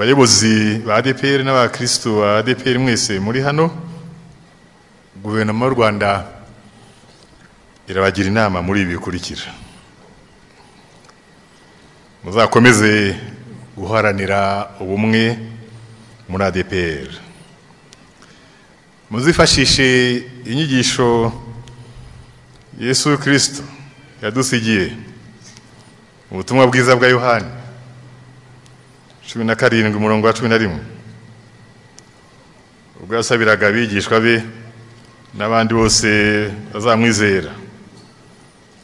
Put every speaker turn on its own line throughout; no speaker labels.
Bayobozi ba ADEPR n'abakristo ba ADEPR mwese muri hano, Guverinoma y'u Rwanda irabagira inama muri ibi bikurikira. Muzakomeze guharanira ubumwe muri ADEPR. Muzifashishe inyigisho Yesu Kristo yadusigiye ubutumwa bwiza bwa Yohani 17 umurongo wa 11, ubwo yasabiraga abigishwa be n'abandi bose bazamwizera,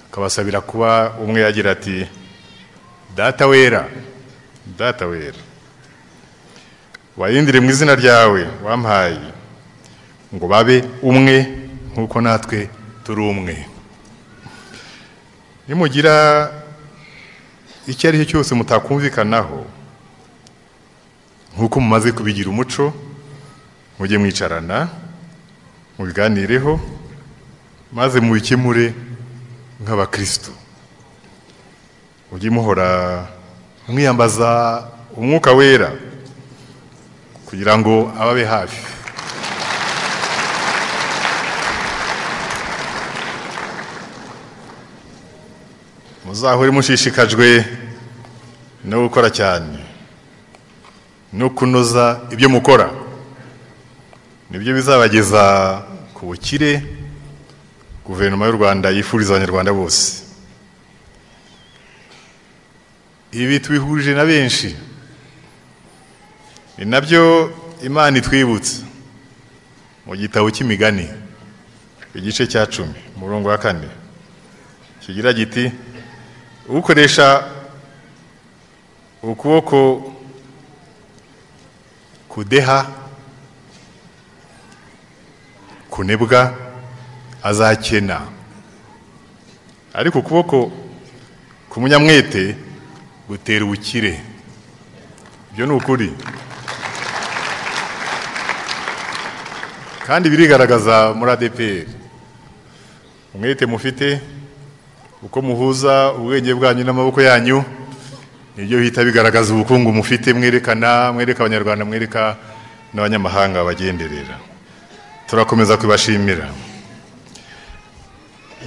akabasabira kuba umwe, yagira ati: Data wera, Data wera, wayindire mu izina ryawe wampaye, ngo babe umwe nk'uko natwe turi umwe. Nimugira icyo ari cyo cyose mutakumvikanaho, nk'uko mumaze kubigira umuco, mujye mwicarana mubiganireho, maze mubikemure nk'abakristo. Mujye muhora mwiyambaza umwuka wera kugira ngo ababe hafi. Muzahore mushishikajwe no gukora cyane no kunoza ibyo mukora, nibyo bizabageza ku bukire Guverinoma y'u Rwanda yifuriza Abanyarwanda bose. Ibi tubihurije na benshi, ni nabyo Imana itwibutsa mu gitabo cy'Imigani igice cya 10 umurongo wa 4, kigira giti: ukoresha ukuboko kudeha kunebwa azakena, ariko ukuboko k'umunyamwete gutera ubukire. Ibyo ni ukuri kandi birigaragaza muri ADEPR. Umwete mufite, uko muhuza ubwenge bwanyu n'amaboko yanyu, nibyo bihita bigaragaza ubukungu mufite, mwerekana, mwereka Abanyarwanda, mwereka n'abanyamahanga bagenderera. Turakomeza kubashimira.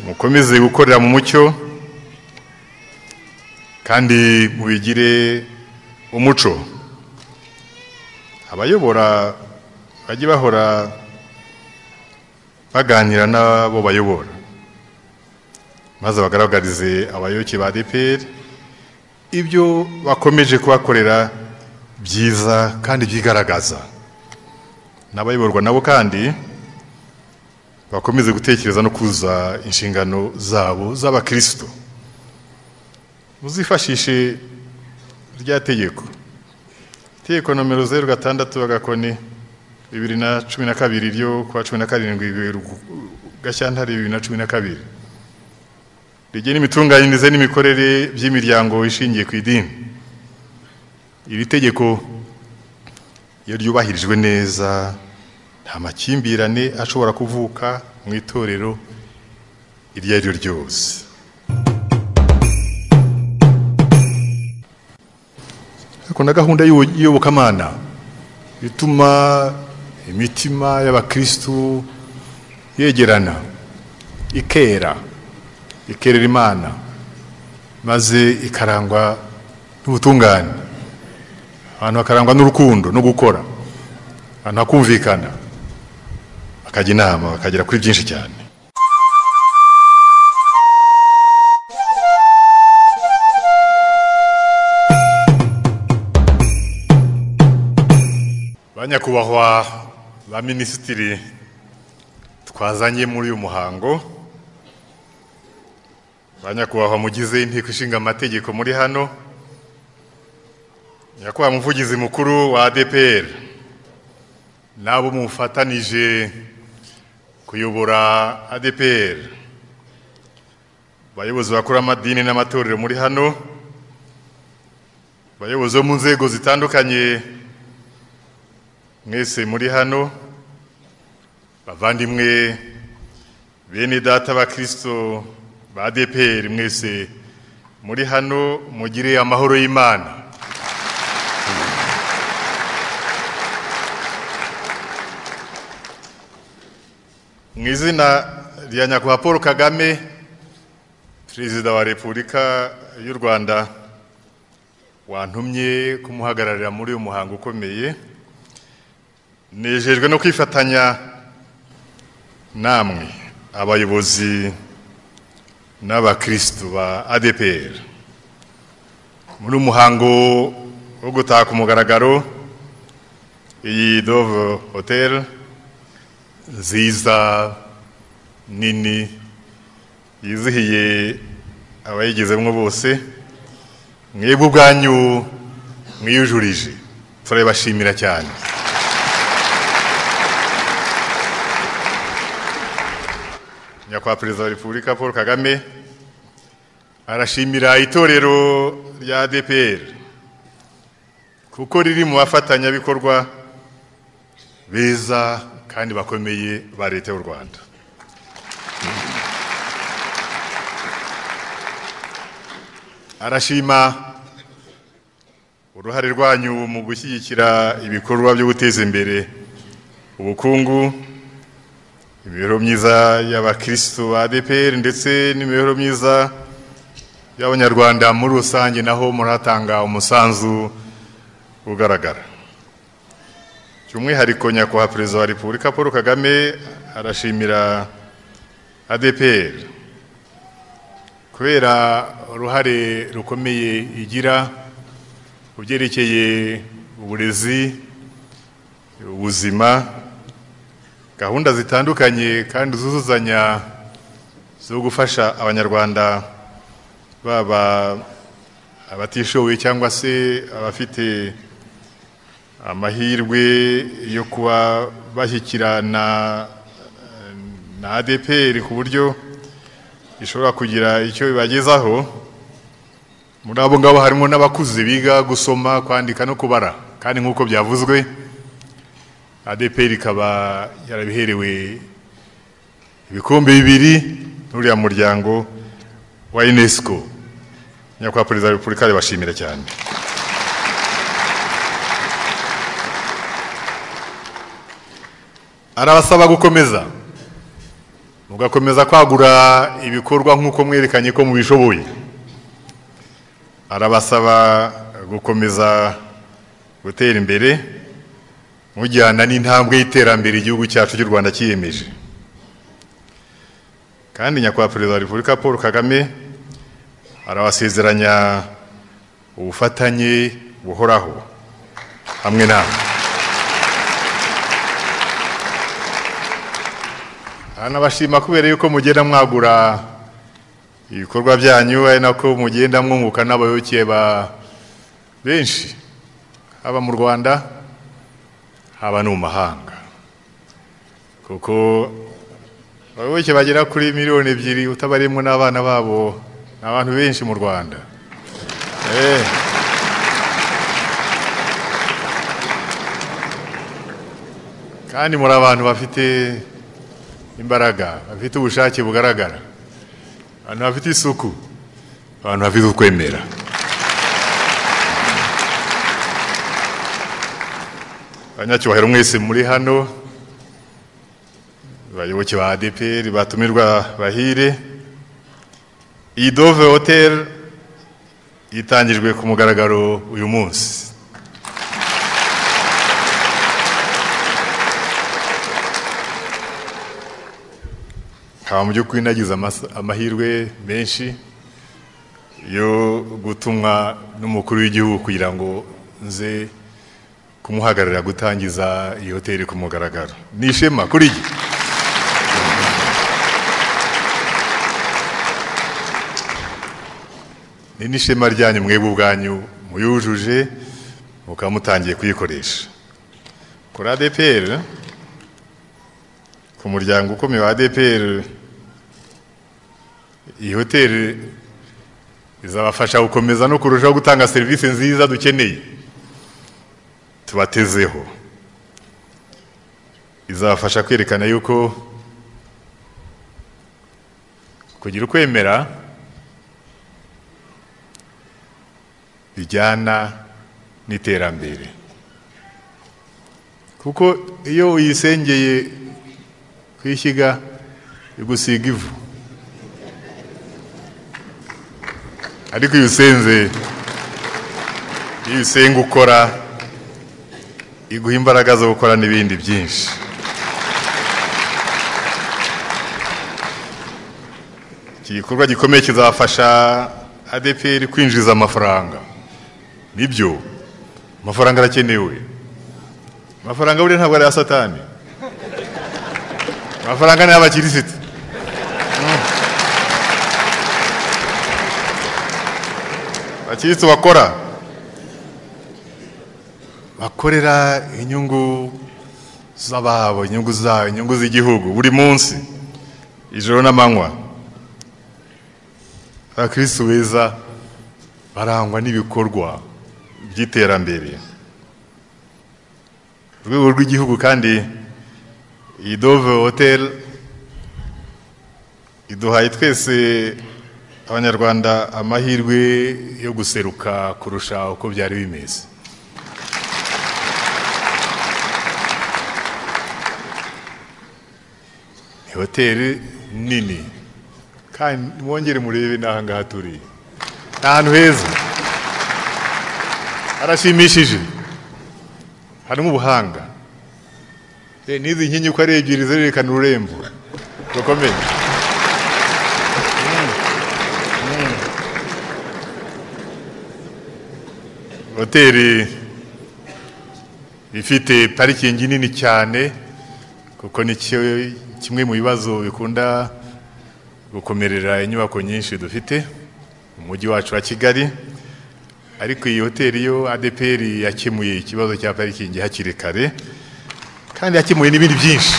Mukomeze gukorera mu mucyo kandi mubigire umuco. Abayobora bajye bahora baganira n'abo bayobora, maze bagaragarize abayoboke ba ADEPR ibyo bakomeje kubakorera byiza kandi byigaragaza. N'abayoborwa nabo kandi bakomeze gutekereza no kuza inshingano zabo z'abakristo. Muzifashishe rya tegeko, tegeko nomero 06 agakoni 2012 ryo kwa 17 Gashyantare 2012, rigena imitunganyirize n'imikorere by'imiryango ishingiye ku idini. Iri tegeko iyo ryubahirijwe neza, nta makimbirane ashobora kuvuka mu itorero iryo ari ryo ryose. Ariko na gahunda y'iyobokamana ituma imitima y'abakristo yegerana, ikera, ikerera Imana, maze ikarangwa n'ubutungane, abantu bakarangwa n'urukundo no gukora, abantu bakumvikana, bakajya inama, bakagera kuri byinshi cyane. Banyakubahwa ba minisitiri twazanye muri uyu muhango, banyakubahwa mugize inteko ishinga amategeko muri hano, nyakubahwa muvugizi mukuru wa ADEPR n'abo mufatanije kuyobora ADEPR, bayobozi bakuru amadini n'amatorero muri hano, bayobozi bo mu nzego zitandukanye mwese muri hano, bavandimwe bene data ba Kristo ba ADEPR mwese muri hano, mugire amahoro y'Imana. Mu izina rya Nyakubahwa Paul Kagame, Perezida wa Repubulika y'u Rwanda, wantumye kumuhagararira muri uyu muhango ukomeye, nejejwe no kwifatanya namwe abayobozi n'abakristu ba ADEPR muri umuhango wo gutaha ku mugaragaro iyi Dove Hotel nziza nini yizihiye abayigezemo bose. Mwebwe ubwanyu mwiyujurije, turabashimira cyane. Nyakubahwa Perezida wa Repubulika Paul Kagame arashimira itorero rya ADEPR kuko riri mu bafatanyabikorwa beza kandi bakomeye ba Leta y'u Rwanda. Arashima uruhare rwanyu mu gushyigikira ibikorwa byo guteza imbere ubukungu, imibereho myiza y'abakristu ba ADEPR ndetse n'imibereho myiza y'Abanyarwanda muri rusange, naho muratanga umusanzu ugaragara. By'umwihariko Nyakubahwa Perezida wa Repubulika Paul Kagame arashimira ADEPR kubera uruhare rukomeye igira mu byerekeye uburezi, ubuzima, gahunda zitandukanye kandi zuzuzanya zo gufasha Abanyarwanda, baba abatishoboye cyangwa se abafite amahirwe yo kuba bashyikirana na ADEPR ku buryo ishobora kugira icyo bibagezaho. Muri abo ngabo harimo n'abakuze biga gusoma, kwandika no kubara, kandi nk'uko byavuzwe ADEPR ikaba yarabiherewe ibikombe bibiri n'uriya muryango wa UNESCO. Nyakubahwa Perezida wa Repubulika arabashimira cyane. Arabasaba gukomeza, mugakomeza kwagura ibikorwa nk'uko mwerekanye ko mubishoboye. Arabasaba gukomeza gutera imbere mujyana n'intambwe y'iterambere igihugu cyacu cy'u Rwanda cyiyemeje. Kandi Nyakubahwa Perezida wa Repubulika Paul Kagame arabasezeranya ubufatanye buhoraho hamwe namwe. Anabashima kubera yuko mugenda mwagura ibikorwa byanyu, ari nako mugenda mwunguka n'abayoboke ba benshi, haba mu Rwanda haba no mu mahanga, kuko abayoboke bagera kuri 2 miliyoni utabarimo n'abana babo, ni abantu benshi mu Rwanda. Kandi muri abantu bafite imbaraga, bafite ubushake bugaragara, abantu bafite isuku, abantu bafite ukwemera. Abanyacyubahiro mwese muri hano, bayoboke ba ADEPR, batumirwa bahire, iyi Dove Hotel itangijwe ku mugaragaro uyu munsi. Nkaba mu by'ukuri nagize amahirwe menshi yo gutumwa n'umukuru w'igihugu kugira ngo nze kumuhagararira gutangiza iyi hoteli ku mugaragaro. Ni ishema kuri jye. Ni n'ishema ryanyu mwebwe ubwanyu muyujuje mukaba mutangiye kuyikoresha. Kuri ADEPR, ku muryango ukomeye wa ADEPR, iyi hoteli izabafasha gukomeza no kurushaho gutanga serivisi nziza dukeneye, tubatezeho. Izabafasha kwerekana yuko kugira ukwemera bijyana n'iterambere, kuko iyo uyisengeye Ku ishyiga igusiga ivu. Ariko iyo usenze, iyo usenga ukora, iguha imbaraga zo gukora n'ibindi byinshi. Iki gikorwa gikomeye kizafasha ADEPR kwinjiza amafaranga. Nibyo, amafaranga arakenewe. Amafaranga buriya ntabwo ari aya Satani, amafaranga ni ay'abakirisitu. Abakirisitu bakora, bakorera inyungu z'ababo, inyungu zabo, inyungu z'igihugu buri munsi, ijoro n'amanywa. Abakirisitu beza barangwa n'ibikorwa by'iterambere. Urwego rw'igihugu kandi iyi Dove Hotel iduhaye twese Abanyarwanda amahirwe yo guseruka kurusha uko byari bimeze. Ni hoteli nini kandi mwongere murebe n'aha ngaha turi, ni ahantu heza, harashimishije, harimo ubuhanga. N'izi nkingi uko ari ebyiri zirerekana ururembo rukomeye. Hoteli ifite parikingi nini cyane, kuko ni kimwe mu bibazo bikunda gukomerera inyubako nyinshi dufite mu mujyi wacu wa Kigali. Ariko iyi hoteli yo ADEPR yakemuye ikibazo cya parikingi hakiri kare, kandi yakemuye n'ibindi byinshi.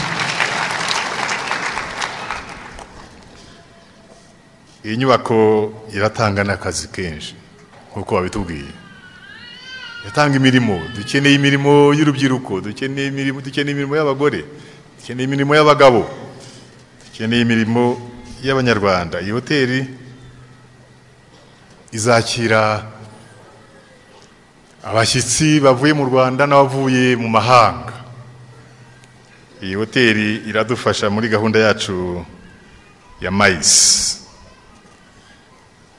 Iyi nyubako iratanga n'akazi kenshi nk'uko babitubwiye. Yatanga imirimo, dukeneye imirimo y'urubyiruko, dukeneye imirimo y'abagore, dukeneye imirimo y'abagabo, dukeneye imirimo y'Abanyarwanda. Iyi hoteli izakira abashyitsi bavuye mu Rwanda n'abavuye mu mahanga. Iyi hoteli iradufasha muri gahunda yacu ya MICE,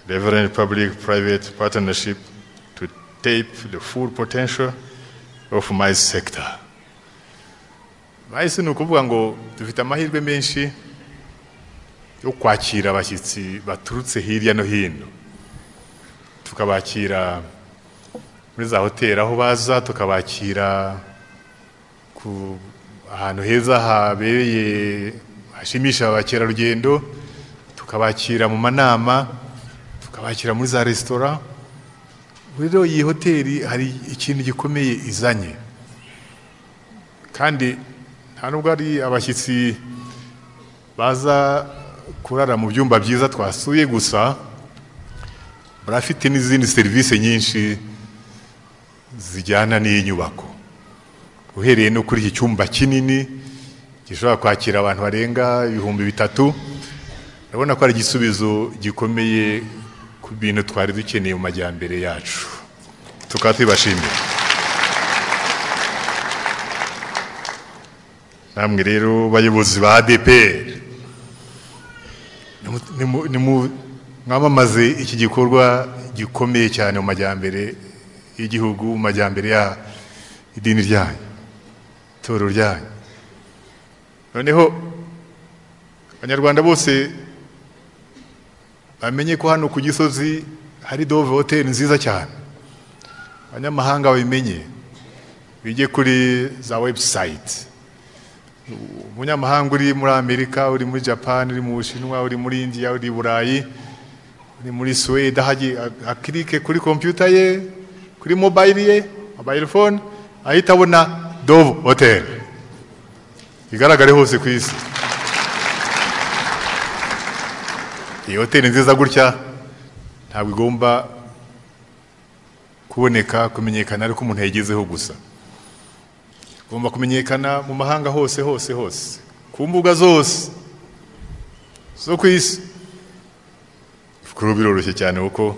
Reverend Public Private Partnership, to tap the full potential of MICE sector. MICE ni ukuvuga ngo dufite amahirwe menshi yo kwakira abashyitsi baturutse hirya no hino, tukabakira muri za hoteli aho baza, tukabakira ku ahantu heza habereye hashimisha abakerarugendo, tukabakira mu manama, tukabakira muri za resitora. Rero iyi hoteli hari ikintu gikomeye izanye, kandi nta nubwo ari abashyitsi baza kurara mu byumba byiza twasuye gusa, barafite n'izindi serivisi nyinshi zijyana n'iyi nyubako. Uhereye no kuri iki cyumba kinini gishobora kwakira abantu barenga 3000, urabona ko ari igisubizo gikomeye ku bintu twari dukeneye mu majyambere yacu, tukaba tubashimira. Namwe rero bayobozi ba ADEPR, mwamamaze iki gikorwa gikomeye cyane mu majyambere y'igihugu, mu majyambere ya idini ryanyu, itorero ryanyu. Noneho Abanyarwanda bose bamenye ko hano ku Gisozi hari Dove Hotel nziza cyane. Abanyamahanga babimenye, bijye kuri za website. Umunyamahanga uri muri Amerika, uri muri Japan, uri mu Bushinwa, uri muri India, uri Burayi, uri muri Sweden, akirike kuri computer ye, kuri mobile ye, mobile phone, ahita abona Dove Hotel igaragare hose ku isi. Iyi hoteli nziza gutya ntabwo igomba kuboneka, kumenyekana ariko umuntu yayigezeho gusa. Igomba kumenyekana mu mahanga hose hose hose, ku mbuga zose zo ku isi. Kuri biroroshye cyane kuko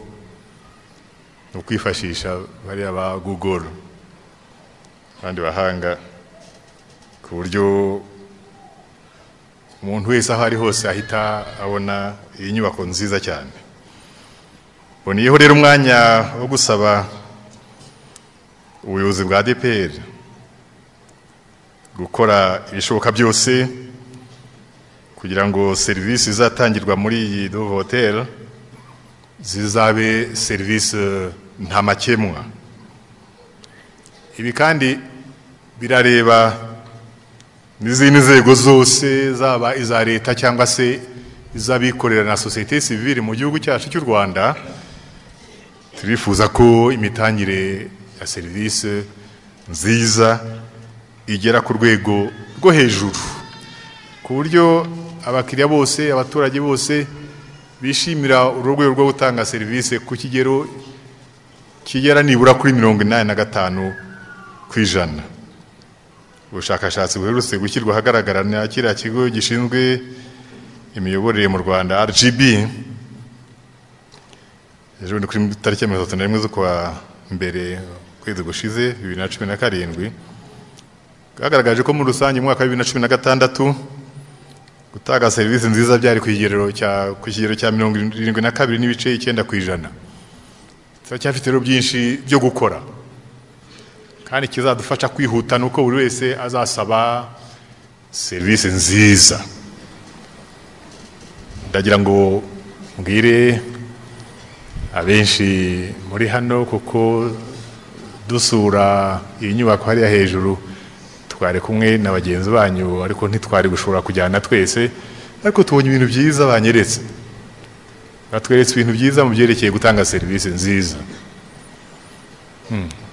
ni ukwifashisha bariya ba Google abandi bahanga, ku buryo umuntu wese aho ari hose ahita abona iyi nyubako nziza cyane. Boneyeho rero umwanya wo gusaba ubuyobozi bwa ADEPR gukora ibishoboka byose kugira ngo serivisi izatangirwa muri iyi Dove Hotel zizabe serivisi nta makemwa. Ibi kandi birareba n'izindi nzego zose, zaba iza leta cyangwa se iz'abikorera na sosiyete sivile mu gihugu cyacu cy'u Rwanda. Turifuza ko imitangire ya serivisi nziza igera ku rwego rwo hejuru, ku buryo abakiriya bose, abaturage bose bishimira uru rwego rwo gutanga serivisi ku kigero kigera nibura kuri 85%. Ubushakashatsi buherutse gushyirwa ahagaragara na kiriya kigo gishinzwe imiyoborere mu Rwanda RGB, ejo bundi kuri tariki ya 31 z'ukwa mbere ukwezi gushize 2017, bwagaragaje ko muri rusange mu mwaka wa 2016 gutanga serivisi nziza byari ku kigero cya 72.9%. Turacyafite rero byinshi byo gukora, kandi kizadufasha kwihuta nuko buri wese azasaba serivisi nziza. Ndagira ngo mbwire abenshi muri hano, kuko dusura iyi nyubako hariya hejuru twari kumwe na bagenzi banyu, ariko ntitwari gushobora kujyana twese, ariko tubonye ibintu byiza banyeretse. Batweretse ibintu byiza mu byerekeye gutanga serivisi nziza.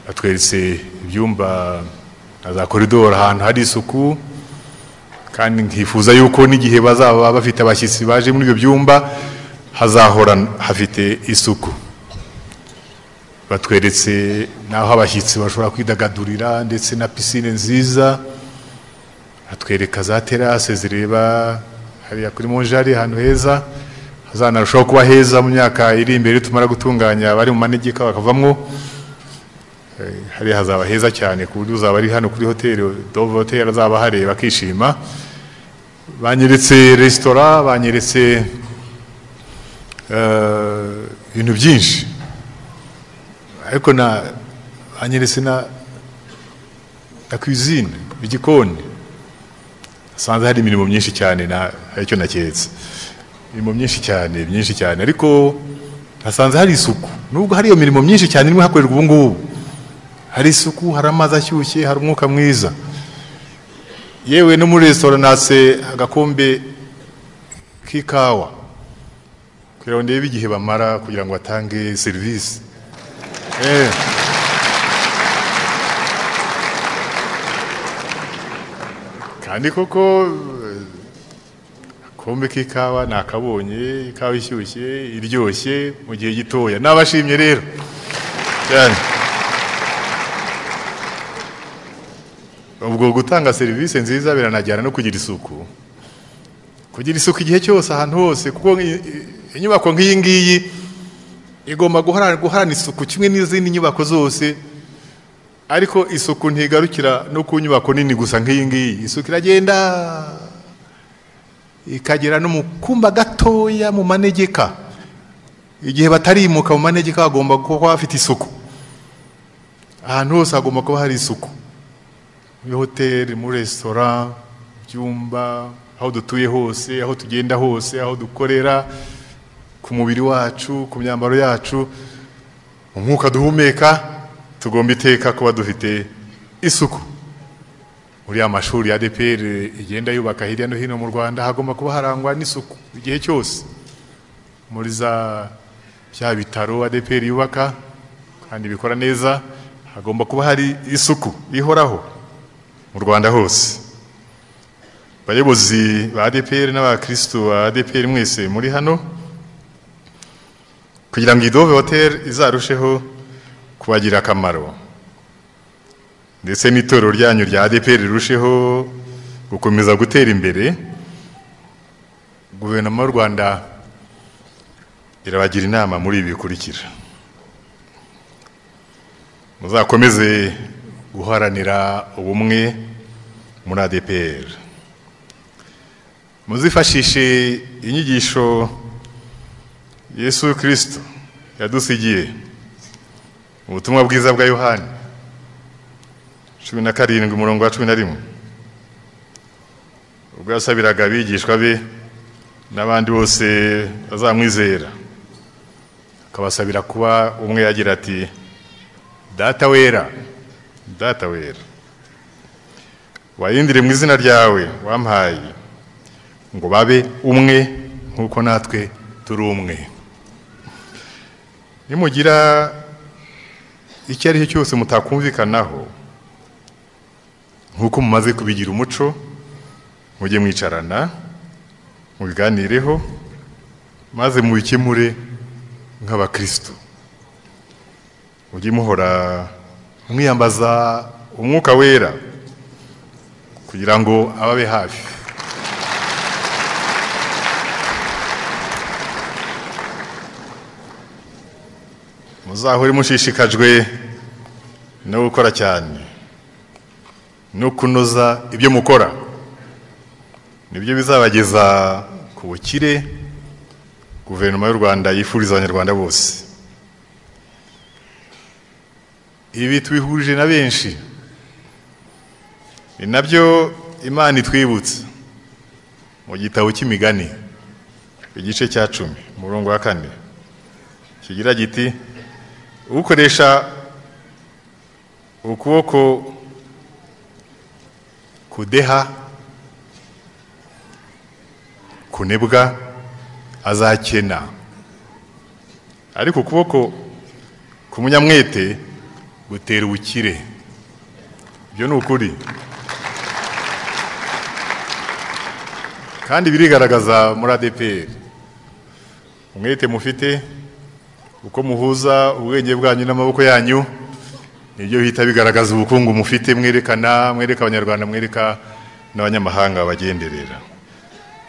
Batweretse ibyumba na za koridoro ahantu hari isuku, kandi nkifuza yuko n'igihe bazaba bafite abashyitsi baje muri ibyo byumba hazahora hafite isuku. Batweretse naho abashyitsi bashobora kwidagadurira, ndetse na piscine nziza. Atwereka za terrasse zireba hariya kuri Monjari, ahantu heza hazanarushaho kuba heza mu myaka iri imbere tumara gutunganya abari mu manegeka bakavamwo. Hariya hazaba heza cyane ku buryo uzaba ari hano kuri hoteli Dove Hotel azaba hareba akishima. Banyeretse restaurant, banyeretse ibintu byinshi, ariko na banyeretse na cuisine, igikoni. Sanze hari imirimo myinshi cyane, na icyo naketse imirimo myinshi cyane, ariko nasanze hari isuku. Nubwo hari iyo mirimo myinshi cyane irimo hakorerwa ubu ngubu, hari isuku, hari amazi ashyushye, hari umwuka mwiza. Yewe no muri restaurant natse agakombe k'ikawa kugira ngo ndebe igihe bamara kugira ngo batange serivisi. Kandi koko agakombe k'ikawa nakabonye, ikawa ishyushye iryoshye mu gihe gitoya. Nabashimye rero cyane. Ubwo gutanga serivisi nziza biranajyana no kugira isuku. Kugira isuku igihe cyose, ahantu hose, kuko inyubako nk'iyi ngiyi igomba guhorana isuku kimwe n'izindi nyubako zose. Ariko isuku ntigarukira no ku nyubako nini gusa nk'iyi ngiyi. Isuku iragenda ikagera no mu kumba gatoya mu manegeka. Igihe batarimuka mu manegeka bagomba kuba bafite isuku. Ahantu hose hagomba kuba hari isuku, muri hoteli, muri restaurant, byumba, aho dutuye hose, aho tugenda hose, aho dukorera, ku mubiri wacu, ku myambaro yacu, umwuka duhumeka, tugomba iteka kuba dufite isuku. Muri ya mashuri ya ADEPR igenda yubaka hirya no hino mu Rwanda hagomba kuba harangwa n'isuku igihe cyose. Muri za bya bitaro ADEPR yubaka kandi bikora neza, hagomba kuba hari isuku ihoraho mu Rwanda hose. Bayobozi ba ADEPR n'abakristo ba ADEPR mwese muri hano, kugira ngo Dove Hotel izarusheho kubagira akamaro ndetse n'itorero ryanyu rya ADEPR rirusheho gukomeza gutera imbere, Guverinoma y'u Rwanda irabagira inama muri ibi bikurikira. Muzakomeze guharanira ubumwe muri ADEPR. Muzifashishe inyigisho Yesu Kristo yadusigiye ubutumwa bwiza bwa Yohani 17 umurongo wa 11, ubwo yasabiraga abigishwa be n'abandi bose bazamwizera, akabasabira kuba umwe, yagira ati: Data wera, Data wera, wayindire mu izina ryawe wampaye, ngo babe umwe nk'uko natwe turi umwe. Nimugira icyo ari cyo cyose mutakumvikanaho, nk'uko mumaze kubigira umuco, mujye mwicarana mubiganireho, maze mubikemure nk'abakristo. Mujye muhora mwiyambaza umwuka wera kugira ngo ababe hafi. Muzahore mushishikajwe no gukora cyane no kunoza ibyo mukora, nibyo bizabageza ku bukire guverinoma y'u Rwanda yifuriza abanyarwanda bose. Ibi tubihurije na benshi, ni nabyo Imana itwibutsa mu gitabo cy'imigani igice cya 10 umurongo wa 4, kigira giti: ukoresha ukuboko kudeha kunebwa azakena, ariko ukuboko k'umunyamwete gutera ubukire. Ibyo ni ukuri kandi birigaragaza muri ADEPR. Umwete mufite, uko muhuza ubwenge bwanyu n'amaboko yanyu, nibyo bihita bigaragaza ubukungu mufite, mwerekana, mwereka abanyarwanda, mwereka n'abanyamahanga bagenderera.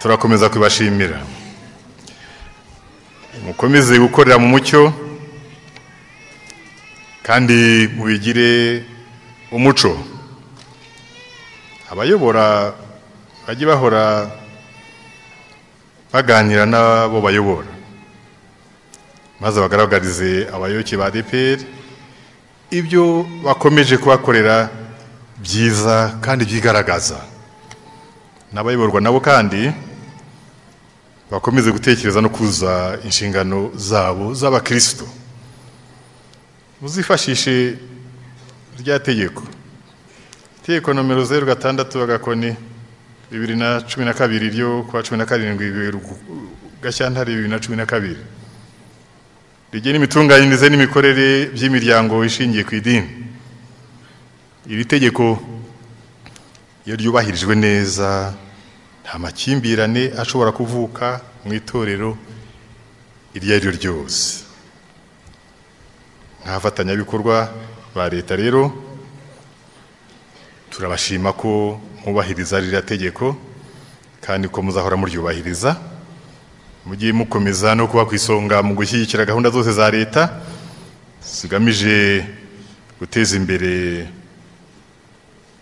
Turakomeza kubashimira. Mukomeze gukorera mu mucyo kandi mubigire umuco. Abayobora bajye bahora baganira n'abo bayobora, maze bagaragarize abayoboke ba ADEPR ibyo bakomeje kubakorera byiza kandi byigaragaza. N'abayoborwa nabo kandi bakomeze gutekereza no kuza inshingano zabo z'abakristo. Muzifashishe rya tegeko nomero 06 agakoni 2012 ryo kwa 17 Gashyantare 2012, rigena imitunganyirize n'imikorere by'imiryango ishingiye ku idini. Iri tegeko iyo ryubahirijwe neza, nta makimbirane ashobora kuvuka mu itorero iryo ari ryo ryose. Nk'abafatanyabikorwa ba leta rero, turabashima ko mwubahiriza ririya tegeko kandi ko muzahora muryubahiriza. Mujye mukomeza no kuba ku isonga mu gushyigikira gahunda zose za leta zigamije guteza imbere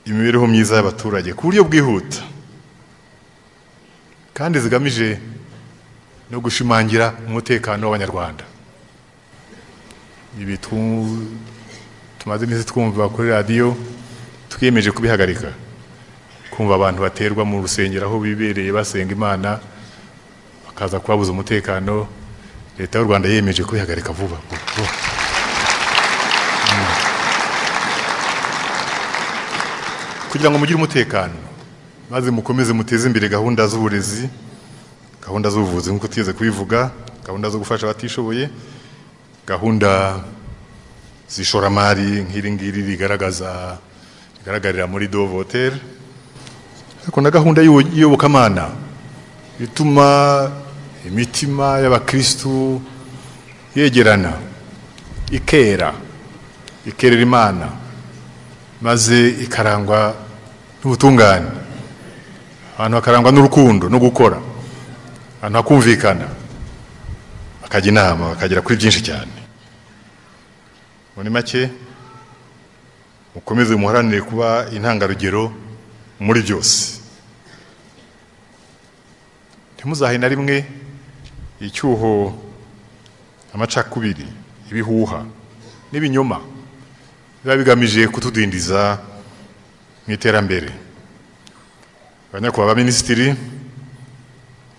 imibereho myiza y'abaturage ku buryo bwihuta, kandi zigamije no gushimangira umutekano w'abanyarwanda. Ibi tumaze iminsi twumva kuri radiyo, twiyemeje kubihagarika. Kumva abantu baterwa mu rusengero aho bibereye basenga Imana, bakaza kubabuza umutekano, leta y'u Rwanda yiyemeje kubihagarika vuba. Kugira ngo mugire umutekano, maze mukomeze muteze imbere gahunda z'uburezi, gahunda z'ubuvuzi nk'uko tugeze kubivuga, gahunda zo gufasha abatishoboye, gahunda z'ishoramari nk'iri ngiri rigaragarira muri Dove Hotel, ariko na gahunda y'iyobokamana ituma imitima y'abakristu yegerana, ikera, ikerera Imana, maze ikarangwa n'ubutungane, abantu bakarangwa n'urukundo no gukora, abantu bakumvikana, bakajya inama, bakagera kuri byinshi cyane. Muri make, mukomeze muharanire kuba intangarugero muri byose. Ntimuzahe na rimwe icyuho amacakubiri, ibihuha n'ibinyoma biba bigamije kutudindiza mu iterambere. Banyakubahwa Minisitiri,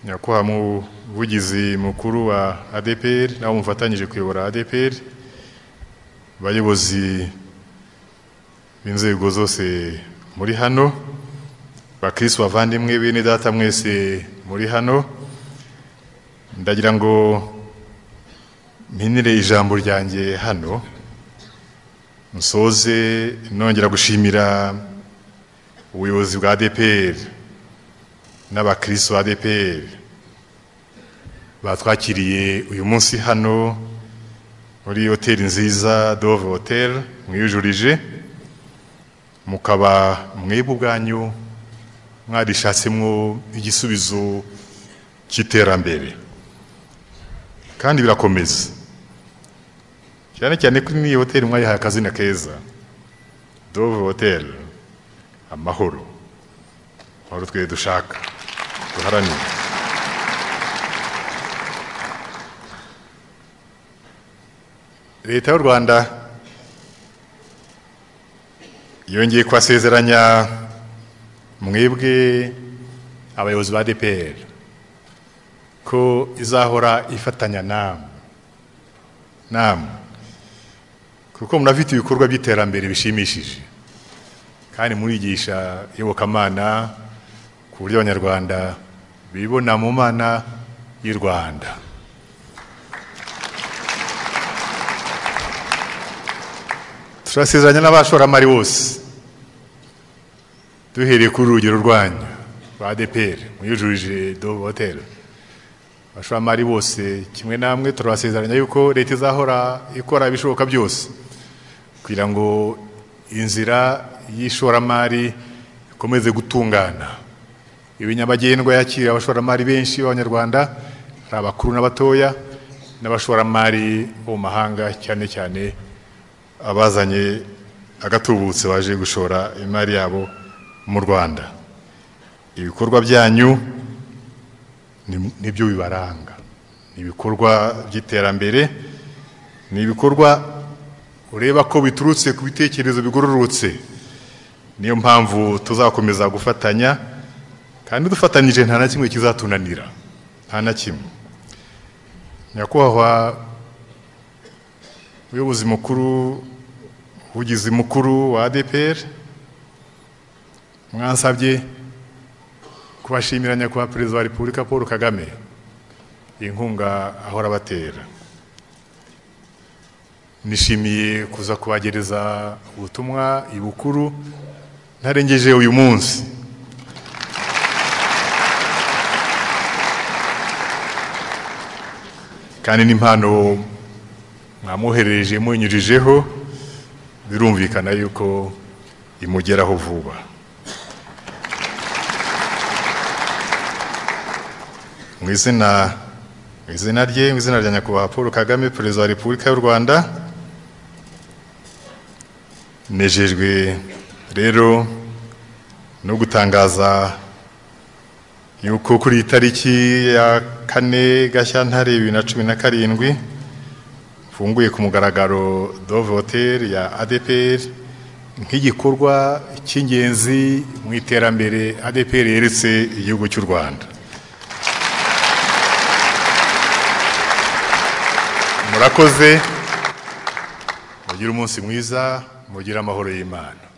nyakubahwa Muvugizi Mukuru wa ADEPR nabo mufatanyije kuyobora ADEPR, bayobozi b'inzego zose muri hano, bakristo bavandimwe bene data mwese muri hano, ndagira ngo mpinire ijambo ryanjye hano nsoze nongera gushimira ubuyobozi bwa ADEPR n'abakristo ba ADEPR batwakiriye uyu munsi hano muri hoteli nziza Dove Hotel mwiyujurije, mukaba mwebwe ubwanyu mwarishatsemo igisubizo cy'iterambere, kandi birakomeza cyane cyane kuri iyi hoteli mwayihaye akazina keza, Dove Hotel, amahoro, amahoro twe dushaka duharanira. Leta y'u Rwanda yongeye kubasezeranya mwebwe abayobozi ba ADEPR ko izahora ifatanya namwe, kuko munafite ibikorwa by'iterambere bishimishije kandi murigisha iyobokamana ku buryo Abanyarwanda bibona mu mana y'u Rwanda. Turasezeranya n'abashoramari bose duhereye kuri urugero rwanyu rwa ADEPR mwiyujurije Dove Hotel. Abashoramari bose kimwe namwe turabasezeranya yuko leta izahora ikora ibishoboka byose kugira ngo inzira y'ishoramari ikomeze gutungana. Ibinyabagendwa yakira abashoramari benshi b'Abanyarwanda, ari abakuru n'abatoya, n'abashoramari bo mu mahanga, cyane cyane abazanye agatubutse baje gushora imari yabo mu Rwanda. Ibikorwa byanyu nibyo bibaranga, ni ibikorwa by'iterambere, ni ibikorwa ureba ko biturutse ku bitekerezo bigororotse. Niyo mpamvu tuzakomeza gufatanya, kandi dufatanyije nta na kimwe kizatunanira, nta na kimwe. Nyakubahwa Umuyobozi Mukuru, Umuvugizi Mukuru wa ADEPR, mwansabye kubashimira Nyakubahwa Perezida wa Repubulika Paul Kagame inkunga ahora abatera. Nishimiye kuza kubagereza ubutumwa ibukuru ntarengeje uyu munsi. Kandi n'impano mwamuherereje munyurijeho birumvikana yuko imugeraho vuba. Mu izina rye, mu izina rya Nyakubahwa Paul Kagame Perezida wa Repubulika y'u Rwanda, nejejwe rero no gutangaza yuko kuri itariki ya 4 Gashyantare 2017 mfunguye ku mugaragaro Dove Hotel ya ADEPR nk'igikorwa cy'ingenzi mu iterambere ADEPR yeretse igihugu cy'u Rwanda. Murakoze, mugire umunsi mwiza, mugire amahoro y'Imana.